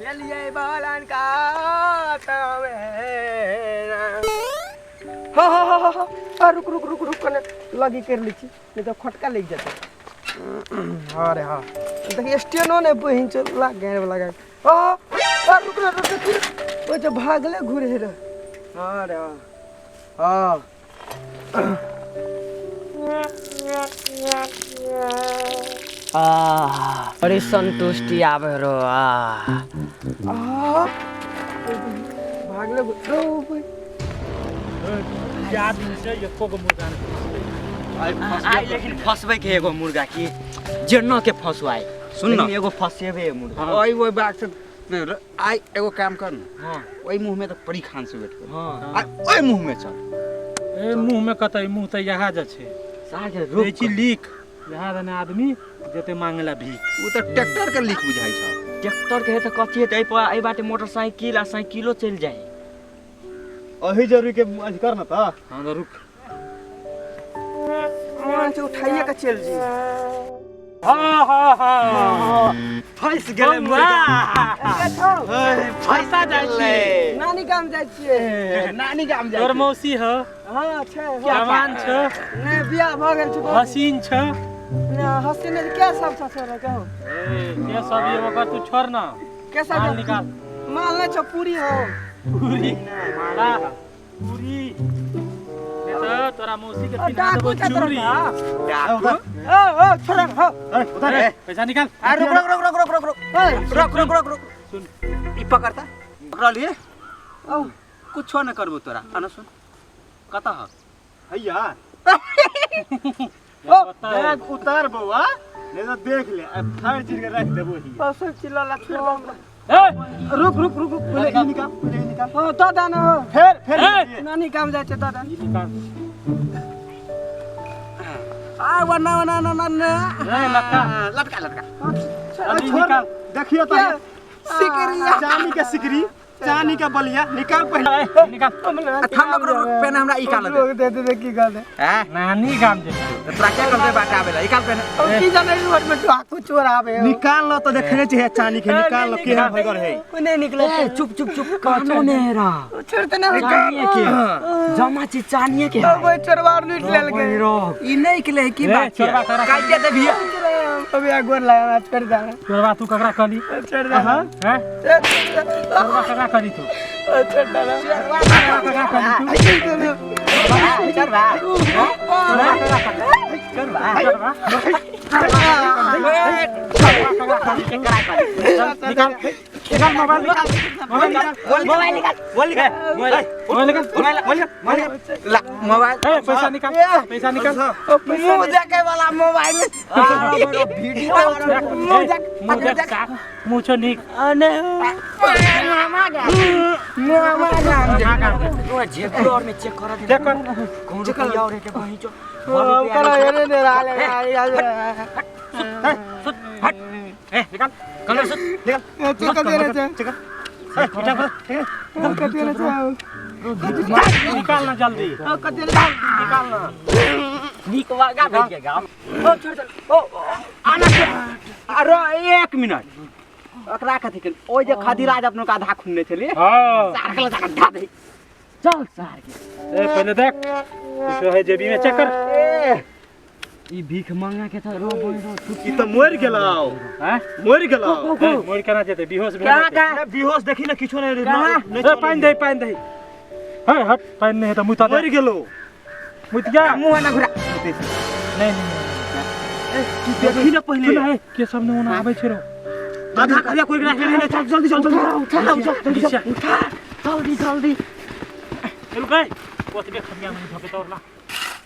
चलिए बालन का तवे हाँ हाँ हाँ हाँ हाँ रुक रुक रुक रुक कने लगी कर ली छी नहीं तो खटका लग जेतै। अरे हाँ, देखिए स्टेनो ने बहिन चल लाग गए वाला गा। आ आ रुक रुक रुक रुक, ओ जो भागले घुरे रे। अरे हाँ हाँ आह, बड़ी संतुष्टि आवे रो। आ आ भागले घुरे ओ भाई। आदमी से एको गो मुर्गा नहीं फसलै। आइ लेकिन फसबै के एगो मुर्गा की जेना के फसवाय। सुन न। लेकिन एगो फसेबे मुर्गा। ओहि ओहि बात से नहीं, आइ एगो काम कर न। हाँ। ओहि मुँह में तो परी खान से बैठ कर। हाँ। आ ओहि मुँह में चल। ए मुँह में कतई मुँह तऽ यहाँ जे छै। सार के रुक। दै छी लीक। यहाँ दने आदमी जते मांगेला भीख। उ तऽ ट्रैक्टर के लीक बुझाइ छ। ट्रैक्टर के है तऽ कथी हेतै? एहि पर एहि बाटे मोटरसाइकिल आ साइकिलो चलि जाए। अही जरूरी के अथी कर न तऽ। हाँ तऽ रुक। मन से उठाइए के चल जी। हाँ हाँ हाँ फंस गेलै मुर्गा। फंसा जाइ छी। नानी गाम जाइ छियै। नानी गाम जाइ। तोर मौसी ह? हाँ छै। जवान छ? नहि, बियाह भऽ गेल छै। हसीन छ? नहि, हसीन नहि, के सब छ छोरा कहू? ए के सब ये ओकर तू छोड़ न। के सब? माल निकाल। माल नहि छौ, पूरी हो। पूरी पूरी नहीं तो तोरा मौसी के पिन्हा डाकू देबो छै तोरा चूड़ी। का? ओ ओ छोड़ा हो। उधर ए, पैसा निकाल। आ रुक रुक रुक रुक रुक रुक रुक रुक रुक रुक। सुन। ई पकड़ता पकड़ लिए। औ कुछो न करबो तोरा। आना सुन, कतऽ ह? हैया ओ बैग उतार बौआ, नहीं तो देख ले आ फाड़ चीर के रख देबो ही। सब चिल्ला छोड़ दे हमरा। ए रुक रुक रुक रुक, पहिले ई निकाल, पहिले ई निकाल। हाँ दऽ दे न हो। फेर फेर ए! नानी गाम जाइ छै, दऽ दे। ई निकाल। आ वना वना ना ना ना। ए लटका। लटका लटका। अभी निकाल। देखियो तो सिकरिया। चांदी के सिकरी, चांदी के बलिया निकाल पहिले। ए, निकाल। थाम रुक रुक, पेन हमरा ई काल दे। दे दे दे की कर दे। हैं? नानी गाम जे छै। तो तोरा क्या करते बाटे आबेला? ई काल पेन। अब की जाने रोड में डाकू चोर आबे हो। निकाल ल तो देखने चाहिए चांदी के, निकाल ल केहन भगर है। कोई नहीं निकले। ए, चुप चुप चुप, कानो ने रा। छोड़ दे ना। चानिए के जमा चीज चानिए के। अब वही चोरवा लूट लेलकै। ई नहीं के ले की ए, बात चोरबा तोरा काहे दे भैया? अभी गोर लगा, छोड़ दे। चोरबा तू ककरा कहली? छोड़ दे। हैं? चोरबा ककरा कहली तू? छोड़ दे। ककरा कहली तू? चोरबा चोरबा निकाल निकाल मोबाइल निकाल, मोबाइल निकाल, मोबाइल निकाल, मोबाइल निकाल, मोबाइल निकाल, मोबाइल निकाल, ला मोबाइल। ए पैसा निकाल, पैसा निकाल। मुंह देखे वाला मोबाइल। वीडियो मुंह देख, मुंह देख, मुंह छो निक। झेकुर और में चेक कर दे। चेक कर। कौन रुपया और के बहिं चो। करो हेरे ने राले। हट ए निकाल कलर सुत निकाल। चेक कर दे रे। चेक कर। कते रे छै? निकाल ना जल्दी। कते रे? निकाल ना। निक वागा भेज के गाम। ओ छोड़ चल। ओ आना। अरे एक मिनट, ओकरा कथी के ओइ जे खदिराज अपनो के आधा खुनने छलिए। हां सार के लगा ढा दे। चल सार के। ए पहले देख कुछ है जेबी में, चेक कर। ई भीख मांगा के त रो बोल रो। ई त मर गेलौ। हैं? मर गेलौ। ए मोर केना जेते? बेहोश भेल जेतै। ना बेहोश देखी ना किछो नहीं। ए पानि दे, पानि दे। हे हट, पानि नहीं है त मुता दे। मर गेलौ। मुतिया मुंह ना घुरा। नहीं नहीं तू देखी ना पहिले। सुन है के सब ने ओना आबै छै रो। आधा खदिया कोई राख ले, चल जल्दी चल जल्दी। उठा उठा उठा जल्दी जल्दी। रुक गए ओतबे खदिया में धपे तोर ला।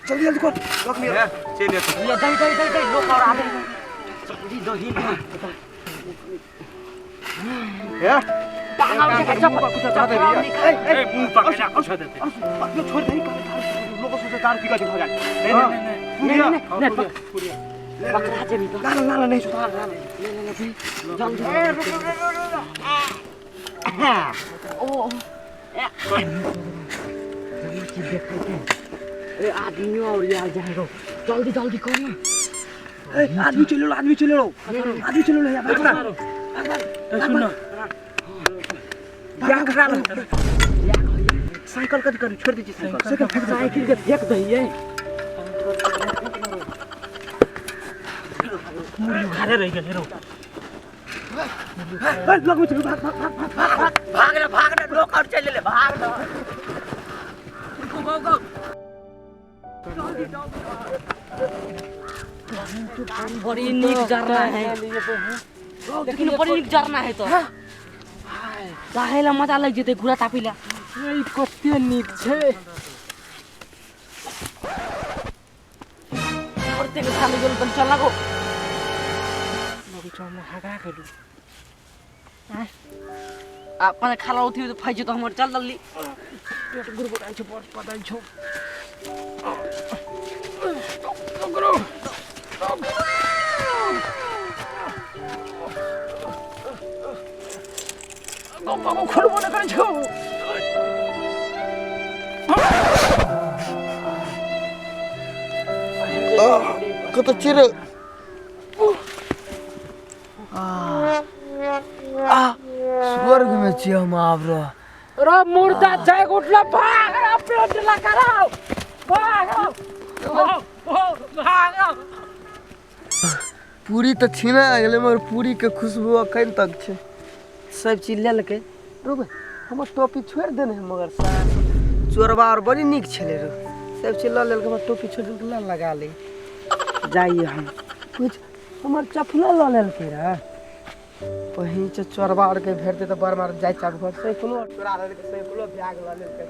जल्दी जल्दी कर रख लिया चल ले। ये दही दही दही दही लोग और आबे जल्दी दही ना। हे टांगा के चप कुछ दे भैया। ए मुंह पकड़ा कुछ देते। अपने छोड़ दे, लोग सोचे तार की गज हो जाए। नहीं नहीं नहीं नहीं नहीं पूरी पकड़ा जेबी। ना ना ना नहीं सुधार ना। ले ले ले जल्दी। ओ जमा चीज देखै के ए आदमी और यार जाए रो जल्दी जल्दी कर ना। ए आदमी चलो, आदमी चलो, आदमी चलो यार। ए सुन ना, या करा साइकिल कथी करू छोड़ दै छी साइकिल साइकिल के फेंक दहिए मुड़ी उघारे रह गेल रो लगबै छी भाग भाग भाग भाग भाग ना भाग ना लोक और चलि ले भाग ना गो गो बड़ी नीक झरना है लेकिन बड़ी नीक झरना है तो चाहे ला मजा लग जेते घूरा तापी ला ई कते नीक छै प्रत्येक खाली गेल तन चल लागो लगै छै हम हगा गेलु अपन खाला उठी तो फाइ जेतो हमर चल जल्दी पेट गुड़गुड़ाइ छै बड़ पदाइ छौ खोलबो नहि करै छौ कत चिर स्वर्ग में छी हम आब रह रो मुर्दा जाग उठला भाग रो पेट लगा भाग रो भाग रो पूरी तऽ छीना गेलै मगर पूरी के खुशबू अखन तक छै सब चीज लेलकै रुक हमर टोपी छोड़ि देने है मगर सार चोरबा आर बड़ी नीक छलै रो सब चीज लऽ लेलकै हमर टोपी छोड़ि देलकै लऽ लगा ले जाइए हम कुछ हमर चप्पलो लऽ लेलकै रह पहिन से चोरबा आरके भेटतै तऽ बड़ मार जाइ चाक घर साइकिलो आर चोरा लेलकै साइकिलो बैग लऽ लेलकै।